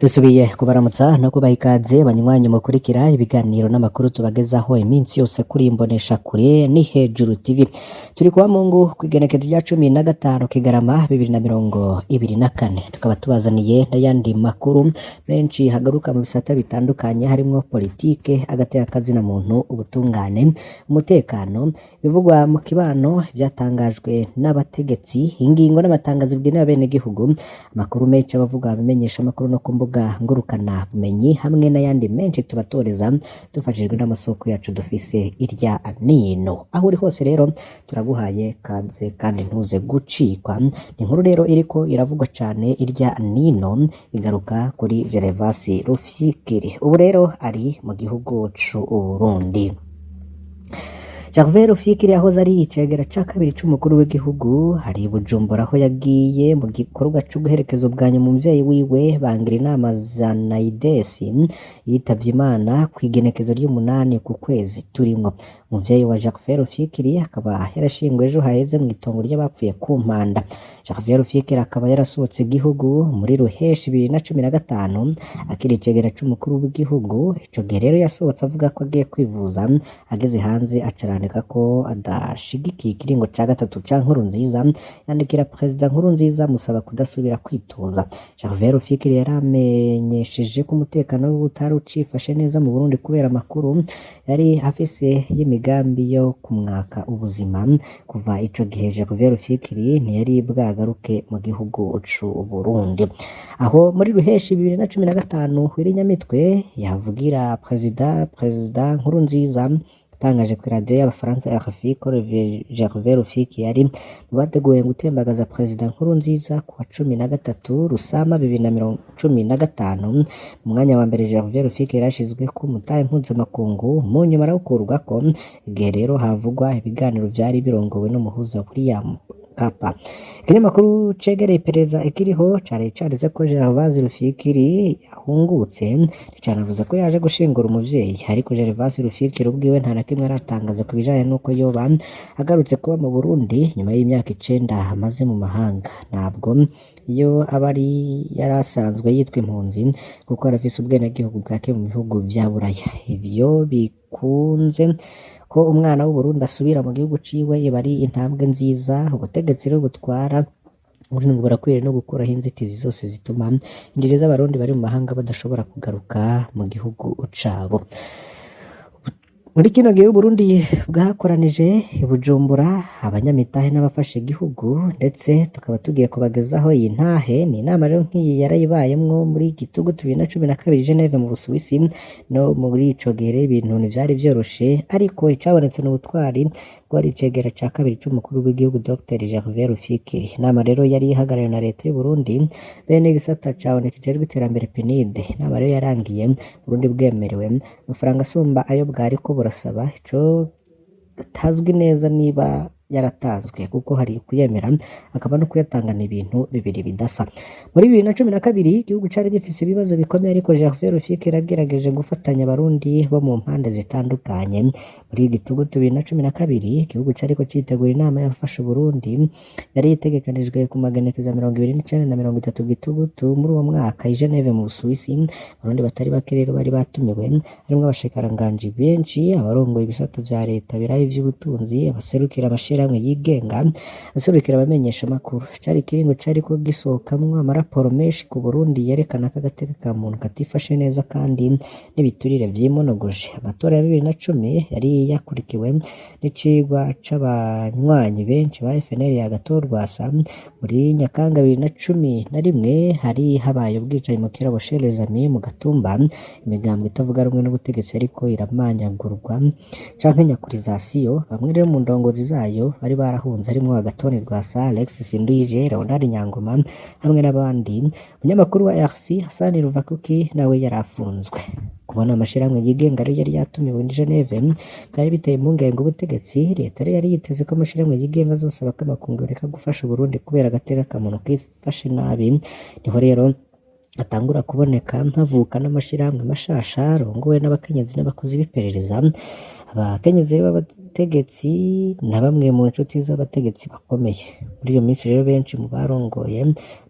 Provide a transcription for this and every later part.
Dusubiye kubaramutsa no kubaha ikaze banywanyi mukurikira ibiganiro n'amakuru tubagezaho iminsi yose kuri imbonesha kure ni Hejuru TV. Turi kuwa Mungu kw'igenekerezo rya 15 Kigarama 2024, tukaba tubazaniye n'ayandi makuru menshi hagaruka mu bisata bitandukanye harimwo politike, agateka kazina muntu, ubutungane, umutekano, ibivugwa mu kibano, ivyatangajwe n'abategetsi, ingingo n'amatangazo bigenewe abenegihugu, amakuru menshi abavuga abimenyesha amakuru no ku mbuga ngurukana bumenyi hamwe n'ayandi menshi tubatoreza dufashijwe n'amasoko yacu dufise irya nino. Aho uri hose rero turaguhaye kaze kandi ntuze gucikwa. Ni inkuru rero iriko iravugwa cane irya nino, igaruka kuri Gervas Rufyikiri. Ubu rero ari mu gihugu c'Uburundi. Gervais Rufyikiri yahoze ari icegera ca kabiri c'umukuru w'igihugu, ari i Bujumbura aho yagiye mu gikorwa co guherekeza ubwa nyuma umuvyeyi wiwe Bangirinama Zanaides yitavye Imana kw'igenekezo ry'umunani ku kwezi turimwo. Umuvyeyi wa Gervais Rufyikiri akaba yarashinguwe ejo haheze mw'itongo ry'abapfuye ku Mpanda. Gervais Rufyikiri akaba yarasohotse igihugu muri Ruheshi 2015 akiri icegera c'umukuru w'igihugu. Ico gihe rero yasohotse avuga ko agiye kwivuza, ageze hanze aca arandika ko adashigikiye ikiringo ca gatatu ca Nkurunziza, yandikira Perezida Nkurunziza amusaba kudasubira kwitoza. Gervais Rufyikiri yaramenyesheje ko umutekano wiwe utari ucifashe neza mu Burundi kubera amakuru yari afise y'imigambi yo kumwaka ubuzima. Kuva ico gihe Gervais Rufyikiri ntiyari bwagaruke mu gihugu c'Uburundi. Aho muri Ruheshi 2015 Willy Nyamitwe yavugira Perezida Nkurunziza yatangaje kw'iradiyo y'abafaransa RFI ko Gervais Rufyikiri yari mu bateguye gutembagaza Perezida Nkurunziza kuwa 13 Rusama 2015. Mu mwanya wa mbere Gervais Rufyikiri yarashizweko umutahe mpuzamakungu, mu nyuma arawukurwako, igihe rero havugwa ibiganiro vyari birongowe n'umuhuza William Mkapa. Ikinyamakuru cegereye iperereza ikiriho cari canditse ko Gervais Rufyikiri yahungutse, nticanavuze ko yaje gushingura umuvyeyi, ariko Gervais Rufyikiri ubwiwe nta na kimwe aratangaza ku bijanye n'uko yoba agarutse kuba mu Burundi nyuma y'imyaka 9 amaze mu mahanga. Ntabwo iyo aba ari yarasanzwe yitwa impunzi kuko arafise ubwenegihugu bwa kimwe mu bihugu vya Buraya. Ivyo bikunze ko umwana w'Uburundi asubira mu gihugu ciwe iba ari intambwe nziza. Ubutegetsi rero butwara Uburundi ngo burakwiye no gukuraho inzitizi zose zituma indiri z'abarundi bari mu mahanga badashobora kugaruka mu gihugu cabo. Muri kino gihe Uburundi bwakoranije i Bujumbura abanyamitahe n'abafasha igihugu, ndetse tukaba tugiye kubagezaho iyi ntahe. Ni inama rero nk'iyi yarayibayemwo muri Gitugutu 2012 Geneve mu Busuwisi. No muri ico gihe rero ibintu ntivyari vyoroshe, ariko icabonetse n'ubutwari bwari icegera ca kabiri c'umukuru w'igihugu Dr Gervais Rufyikiri. Inama rero yari ihagarariwe na leta y'Uburundi bene igisata ca ONU kijejwe iterambere PNUD. Inama rero yarangiye Burundi bwemerewe amafaranga asumba ayo bwariko burasaba, ico atazwi neza niba yaratanzwe kuko hari kuyemera akaba no kuyatangana ibintu bibiri bidasa. Muri 2012 igihugu cari gifise ibibazo bikomeye, ariko Gervais Rufyikiri yagerageje gufatanya abarundi bo mu mpande zitandukanye. Muri Gitugutu 2012 igihugu cariko citegura inama y'abafasha Uburundi yari itegekanijwe ku magenekezo ya 29 na 30 Gitugutu muri uwo mwaka i Geneve mu Busuwisi. Abarundi batari bake rero bari batumiwe, harimwo abashikiranganji benshi, abarongoye ibisata vya leta biraye ivy'ubutunzi, abaserukira amashirahamwe yigenga, abaserukira abamenyesha amakuru. Cari ikiringo cariko gisohokamwo amaraporo menshi ku Burundi yerekana ko agateka ka muntu katifashe neza kandi n'ibiturire vyimonogoje. Amatora ya 2010 yari yakurikiwe n'icigwa c'abanywanyi benshi ba FNL ya Agathon Rwasa. Muri Nyakanga 2011 hari habaye ubwicanyi mu Kirabo chez les Amis mu Gatumba, imigambwe itavuga rumwe n'ubutegetsi ariko iramanyagurwa canke nyakurizasiyo. Bamwe rero mu ndongozi zayo bari barahunze harimwo Agathon Rwasa, Alex Sinduhije, Leonard Nyangoma hamwe n'abandi. Umunyamakuru wa RFI Hassan Ruvakuki nawe yarafunzwe. Kubona amashirahamwe yigenga rero yari yatumiwe i Geneve vyari biteye impungenge ubutegetsi. Leta rero yari yiteze ko amashirahamwe yigenga azosaba ko amakungu yoreka gufasha Uburundi kubera agateka ka muntu kifashe nabi. Niho rero atangura kuboneka havuka n'amashirahamwe mashasha arongowe n'abakenyezi n'abakozi b'iperereza. Abakenyezi b'abategetsi na bamwe mu nshuti z'abategetsi bakomeye. Muri iyo minsi rero benshi mu barongoye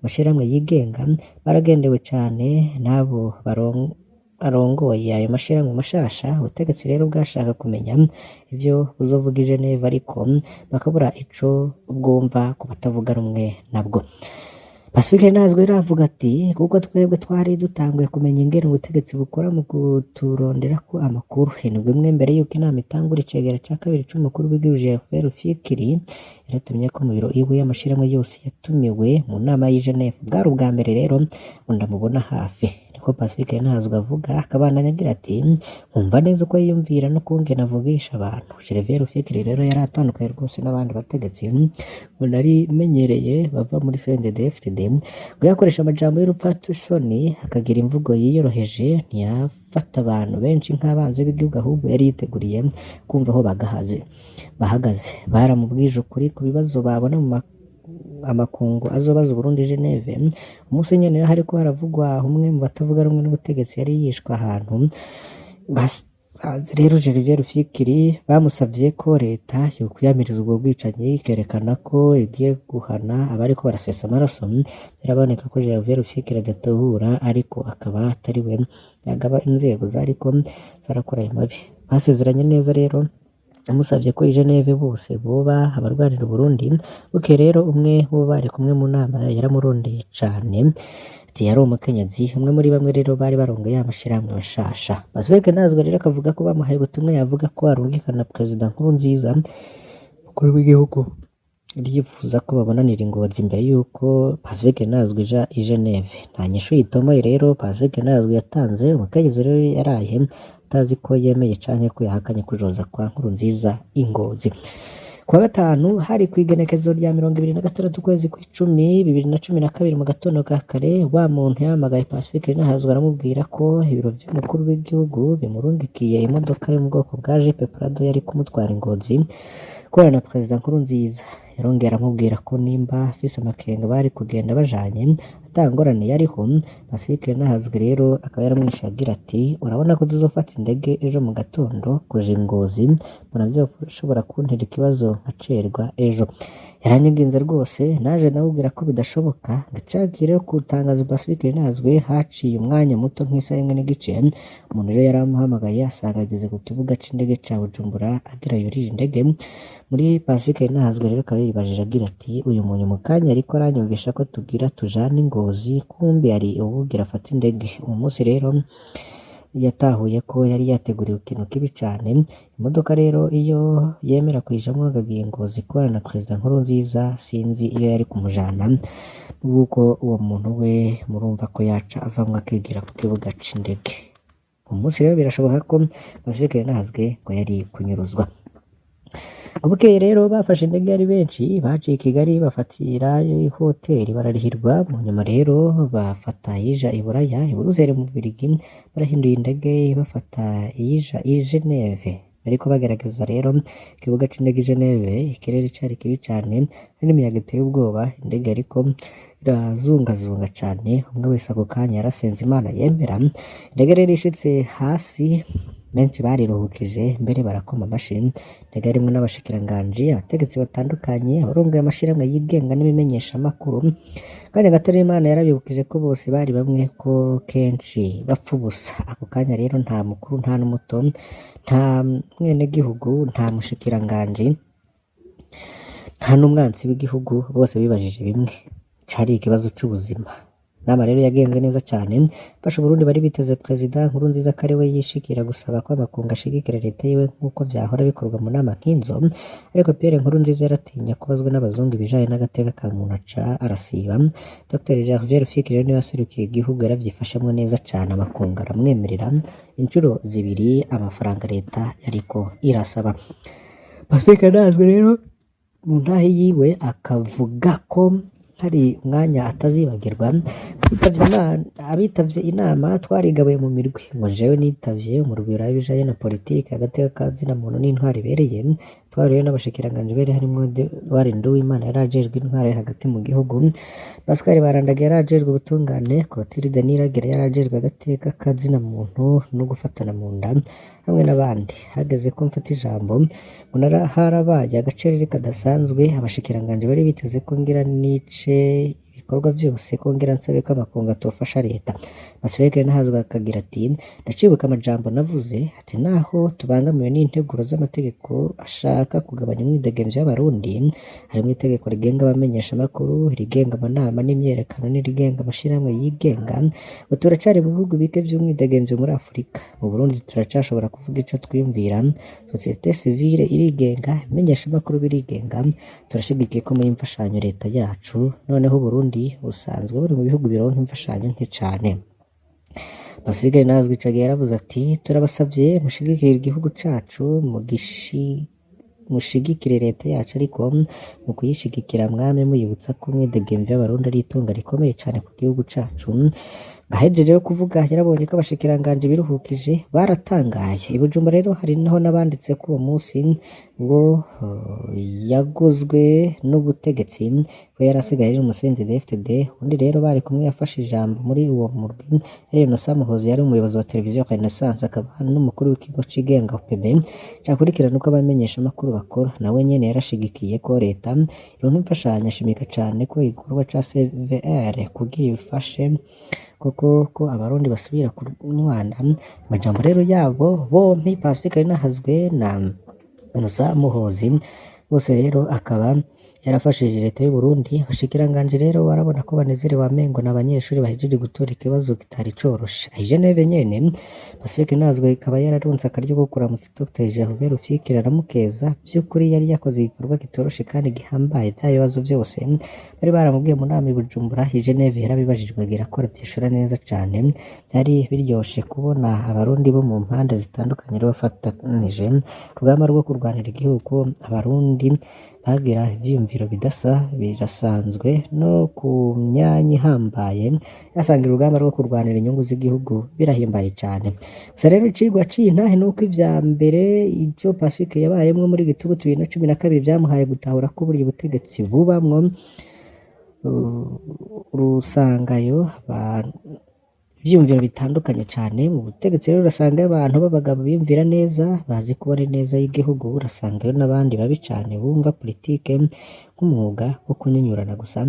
amashirahamwe yigenga baragendewe cane n'abo barongoye ayo mashirahamwe mashasha. Ubutegetsi rero bwashaka kumenya ivyo buzovuga i Geneve, ariko bakabura ico bwumva ku batavuga rumwe nabwo. Pacifique Ntazwe rero avuga ati: "Kuko twebwe twari dutanguye kumenya ingene ubutegetsi bukora mu kuturonderako amakuru." Indwi imwe mbere yuko inama itangura, icegera ca kabiri c'umukuru w'igihugu Gervais Rufyikiri yaratumyeko mu biro iwe amashirahamwe yose yatumiwe mu nama y'i Geneve. "Bwari ubwa mbere rero ngo ndamubona hafi," niko Pacifique Ntazwe avuga, akabandanya agira ati: "Nkumva neza uko yiyumvira n'ukungene avugisha abantu." Gervais Rufyikiri rero yari atandukanye rwose n'abandi bategetsi ngo nari menyereye bava muri CNDD-FDD. Ngo yakoresha amajambo y'urupfasoni, akagira imvugo yiyoroheje, ntiyafata abantu benshi nk'abanzi b'igihugu, ahubwo yari yiteguriye kumva aho bahagaze. Baramubwije ukuri ku bibazo babona mu amakungu azobaza Uburundi i Geneve. Umunsi nyene hariko haravugwa umwe mu batavuga rumwe n'ubutegetsi yari yishwe ahantu basanze rero Gervais Rufyikiri, bamusavye ko leta yokwiyamiriza ubwo bwicanyi, ikerekana ko igiye guhana abariko barasesa amaraso. Biraboneka ko Gervais Rufyikiri adatahura, ariko akaba atari we yagaba inzego zariko zarakora ayo mabi. Basezeranye neza rero, yamusavye ko i Geneve bose boba abarwanira Uburundi. Bukeye rero umwe mu bari kumwe mu nama yaramurondeye cane, ati yari umukenyezi umwe muri bamwe rero bari barongoye ya mashirahamwe mashasha. Pacifique Ntazwe rero akavuga ko bamuhaye ubutumwa yavuga ko arungikana na Perezida Nkurunziza, umukuru w'igihugu, ryifuza ko babonanira i Ngozi imbere yuko Pacifique Ntazwe ija i Geneve. Nta nyishu yitomoye rero Pacifique Ntazwe yatanze. Umukenyezi rero yaraye atazi ko yemeye canke ko yahakanye kujoza kwa Nkurunziza i Ngozi. Kuwa gatanu, hari kw'igenekerezo rya 26 ukwezi kw'icumi 2012, mu gatondo ka kare, wa muntu yahamagaye Pacifique Ntazwe aramubwira ko ibiro vy'umukuru w'igihugu bimurungikiye imodoka yo mu bwoko bwa Jeep Prado yari kumutwara i Ngozi gukorana na Perezida Nkurunziza. Yarongeye aramubwira ko nimba afise amakenga bari kugenda bajanye, ata ngorane yariho. Pacifique Ntazwe rero akaba yaramwishuye agira ati: "Urabona ko tuzofata indege ejo mu gatondo kuja i Ngozi, mbona vyoshobora kuntera ikibazo nkacerwa ejo." Yaranyinginze rwose, naje ndamubwira ko bidashoboka. Ngacagiye rero gutangaza Pacifique Ntazwe, haciye umwanya muto nk'isaha imwe n'igice, umuntu rero yaramuhamagaye asanga ageze ku kibuga c'indege ca Bujumbura agira yurire indege. Muri Pacifique Ntazwe rero akaba yibajije agira ati: "Uyu muntu mu kanya ariko aranyumvisha ko tugira tujane i Ngozi, kumbe yari uwugira afate indege." Uwo munsi rero yatahuye ko yari yateguriwe ikintu kibi cane. Imodoka rero iyo yemera kuyijamwo akagiye Ngozi kubana na Perezida Nkurunziza, sinzi iyo yari kumujana, nuko uwo muntu we murumva ko yaca avamwo akigira ku kibuga c'indege. Uwo munsi rero birashoboka ko Pacifique Ntazwe ngo yari kunyuruzwa. Ngo bukeye rero bafashe indege ari benshi, baciye i Kigali bafatira ihoteri bararihirwa, mu nyuma rero bafata iyija i Buraya, i Buruseli mu Bubiligi, barahinduye indege bafata iyija i Geneve. Bariko bagerageza rero ikibuga c'indege i Geneve, ikirere cari kibi cane, hari n'imiyaga iteye ubwoba, indege yariko irazungazunga cane, umwe wese ako kanya yarasenze Imana yemera. Indege rero ishitse hasi, benshi bariruhukije, mbere barakoma amashi. Indege harimwo n'abashikiranganji, abategetsi batandukanye, abarongoye amashirahamwe yigenga n'ibimenyeshamakuru. Akanya gato rero Imana yarabibukije ko bose bari bamwe, ko kenshi bapfa ubusa. Ako kanya rero nta mukuru, nta n'umuto, nta mwenegihugu, nta mushikiranganji, nta n'umwansi w'igihugu, bose bibajije bimwe: cari ikibazo c'ubuzima. Inama rero yagenze neza cane. Bafasha Uburundi bari biteze Perezida Nkurunziza ko ari we yishikira gusaba ko amakungu ashigikira leta yiwe nk'uko vyahora bikorwa mu nama nk'izo, ariko Pierre Nkurunziza yaratinya kubazwa n'abazungu ibijanye n'agateka ka muntu, aca arasiba. Dr Gervais Rufyikiri rero niwe yaserukiye igihugu, yaravyifashemwo neza cane, amakungu aramwemerera incuro zibiri amafaranga leta yariko irasaba. Pacifique Ntazwe rero mu ntahe yiwe akavuga ko hari umwanya atazibagirwa. Abitavye inama twarigabuye mu mirwi, ngo jewe nitavye umurwi uraba ibijanye na politike, agateka ka zina muntu n'intwaro ibereye. Twahuriyeyo n'abashikiranganji bere harimwo Edouard Nduwimana yari ajejwe intwaro yo hagati mu gihugu, Pascal Barandagiye yari ajejwe ubutungane, Clotilde Niragira yari ajejwe agateka ka zina muntu no gufatana mu nda. hamwe n'abandi. Hageze ko mfata ijambo, ngo harabaye agacerere kadasanzwe, abashikiranganji bari biteze ko ngira nice ibikorwa vyose, ko ngira nsabe ko amakungu atofasha leta. Pacifique Nahazwa akagira ati: "Ndacibuka amajambo navuze", ati: "Naho tubangamiwe n'integuro z'amategeko ashaka kugabanya umwidegemvyo w'abarundi, harimwo itegeko rigenga abamenyeshamakuru, irigenga amanama n'imyiyerekano n'irigenga amashirahamwe yigenga, ngo turacari mu bihugu bike vy'umwidegemvyo muri Afurika. Mu Burundi turacashobora kuvuga ico twiyumvira, société civile irigenga, ibimenyeshamakuru birigenga, turashigikiye ko muha imfashanyo leta yacu. Noneho Uburundi busanzwe buri mu bihugu bironka imfashanyo nke cane." Pacifique Nahazwa ico gihe yaravuze ati: "Turabasavye mushigikire igihugu cacu, mushigikire leta yacu, ariko mu kuyishigikira mwame muyibutsa ko umwidegemvyo w'abarundi ari itunga rikomeye cane ku gihugu cacu." Ahejeje kuvuga, yarabonye ko abashikiranganji biruhukije, baratangaye. I Bujumbura rero hari naho n'abanditse ko uwo munsi ngo yaguzwe n'ubutegetsi, ko yari asigaye ari umu CNDD-FDD. Undi rero bari kumwe yafashe ijambo muri uwo murwi yari Innocent Muhozi, yari umuyobozi wa televiziyo Renaissance, akaba n'umukuru w'ikigo cigenga OPB cakurikirana uko abamenyeshamakuru bakora. Nawe nyene yarashigikiye ko leta ironka imfashanyo, ashimika cane ko igikorwa ca CVR kugira ibifashe koko ko abarundi basubira kunywana. Amajambo rero yabo bompi, Pacifique Nahazwe na Innocent Muhozi, bose rero akaba yarafashije leta y'u Burundi. Abashikiranganji rero warabona ko banezerewe, wamengo n'abanyeshuri bahejeje gutora ikibazo kitari coroshe. Aho i Geneve nyene, Pacifique Nahazwe ikaba yararonse akaryo ko kuramutsa Dr Gervais Rufyikiri, aramukeza. Vy'ukuri yari yakoze igikorwa kitoroshe kandi gihambaye. Vya bibazo vyose bari baramubwiye mu nama i Bujumbura, i Geneve yarabibajijwe, agira ko aravyishura neza cane. Vyari biryoshe kubona abarundi bo mu mpande zitandukanye rero bafatanije urugamba rwo kurwanira igihugu. Abarundi bagira ivyiyumviro bidasa birasanzwe, no ku myanya ihambaye yasangira urugamba rwo kurwanira inyungu z'igihugu, birahimbaye cane. Gusa rero icigwa c'intahe nuko ivya mbere ivyo Pacifique yabayemwo muri Gitugutu 2012 vyamuhaye gutahura ko burya ubutegetsi bubamwo urusangayo abantu ivyiyumviro bitandukanye cane. Mu butegetsi rero urasangayo abantu b'abagabo biyumvira neza, bazi kubona ineza y'igihugu, urasangayo n'abandi babi cane bumva politike nk'umwuga wo kunyinyurana gusa,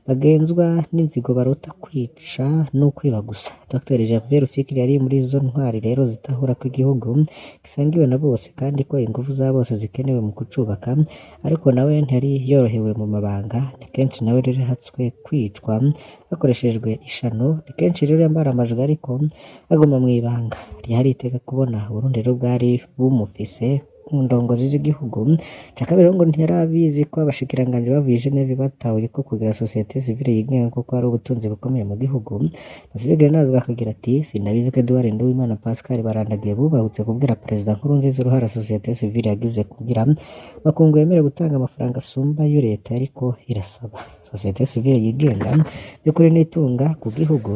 bagenzwa n'inzigo, barota kwica no kwiba gusa. Dr Gervais Rufyikiri yari muri izo ntwari rero zitahura ko igihugu gisangiwe na bose, kandi ko inguvu za bose zikenewe mu kucubaka. Ariko nawe ntiyari yorohewe mu mabanga. Ni kenshi nawe rero yahatswe kwicwa hakoreshejwe ishano, ni kenshi rero yambara amajwi, ariko aguma mw'ibanga. Ryari iteka kubona Uburundi rero bwari bumufise mu ndongozi z'igihugu. Ica kabiri rero, ngo ntiyarabizi ko abashikiranganji bavuye i Geneve batahuye ko kugira société civile yigenga koko ari ubutunzi bukomeye mu gihugu. Pacifique Nahazwa akagira ati: "Sinabizi ko Edouard Nduwimana, Pascal Barandagiye bubahutse kubwira Perezida Nkurunziza uruhara société civile yagize kugira makungu yemere gutanga amafaranga asumba ayo leta yariko irasaba. Société civile yigenga by'ukuri n'itunga ku gihugu,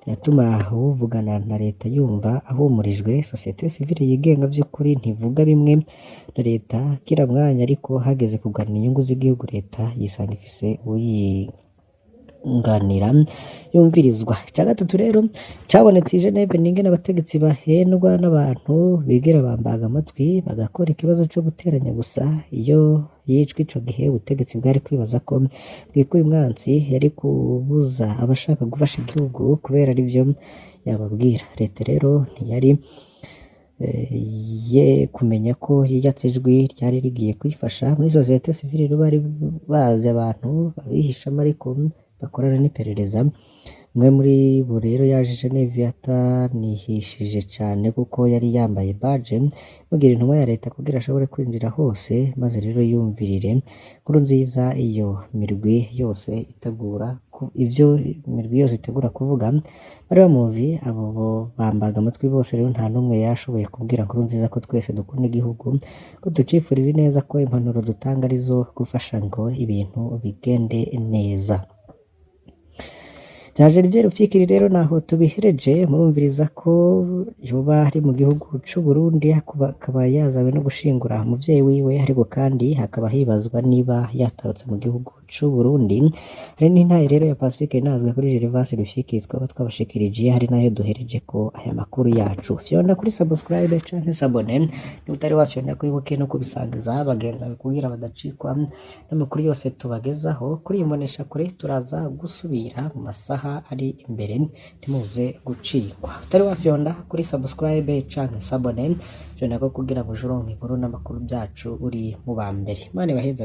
iratuma uwuvugana na leta yumva ahumurijwe. Société civile yigenga by'ukuri ntivuga bimwe na leta kira mwanya, ariko hageze kuganira inyungu z'igihugu, leta yisanga ifise uyunganira, yumvirizwa." Ica gatatu rero cabonetse i Geneve ni ingene abategetsi bahendwa n'abantu bigira bambaga amatwi, bagakora ikibazo co guteranya gusa. Iyo yicwa ico gihe, ubutegetsi bwari kwibaza ko bwikuye umwansi, yari kubuza abashaka gufasha igihugu kubera arivyo yababwira. Leta rero ntiyari ye kumenya ko yiyatse ijwi ryari rigiye kuyifasha. Muri société civile rero bari bazi abantu babihishamo ariko bakorana n'iperereza. Umwe muri bo rero yaje i Geneve atanihishije cane, kuko yari yambaye badge imugira intumwa ya leta kugira ashobore kwinjira hose, maze rero yumvirire Nkurunziza iyo mirwi yose itegura ivyo imirwi yose itegura kuvuga. Bari bamuzi abo bambaga amatwi bose. Rero nta n'umwe yashoboye kubwira Nkurunziza ko twese dukunda igihugu, ko tucifuriza ineza, ko impanuro dutanga arizo gufasha ngo ibintu bigende neza. Vya Gervais Rufyikiri rero naho tubihereje. Murumviriza ko yoba ari mu gihugu c'u Burundi, akaba yazanywe no gushingura umuvyeyi wiwe, ariko kandi hakaba hibazwa niba yatarutse mu gihugu. c'u Burundi. Hari n'intahe rero ya Pacifique inazwe kuri Gervas Rufyikiri twaba twabashikirije, hari nayo duhereje ko aya makuru yacu. Fyonda kuri subscribe canke s'abonner niba utari wafyonda, kwibuke no kubisangiza bagenzi bawe kugira badacikwa n'amakuru yose tubagezaho kuri iyi mboneshakure. Turaza gusubira mu masaha ari imbere, ntimuze gucikwa. Utari wafyonda kuri subscribe canke s'abonner, fyonda ko kugira ngo uje uronka inkuru n'amakuru byacu uri mu ba mbere. Imana ibahezagire.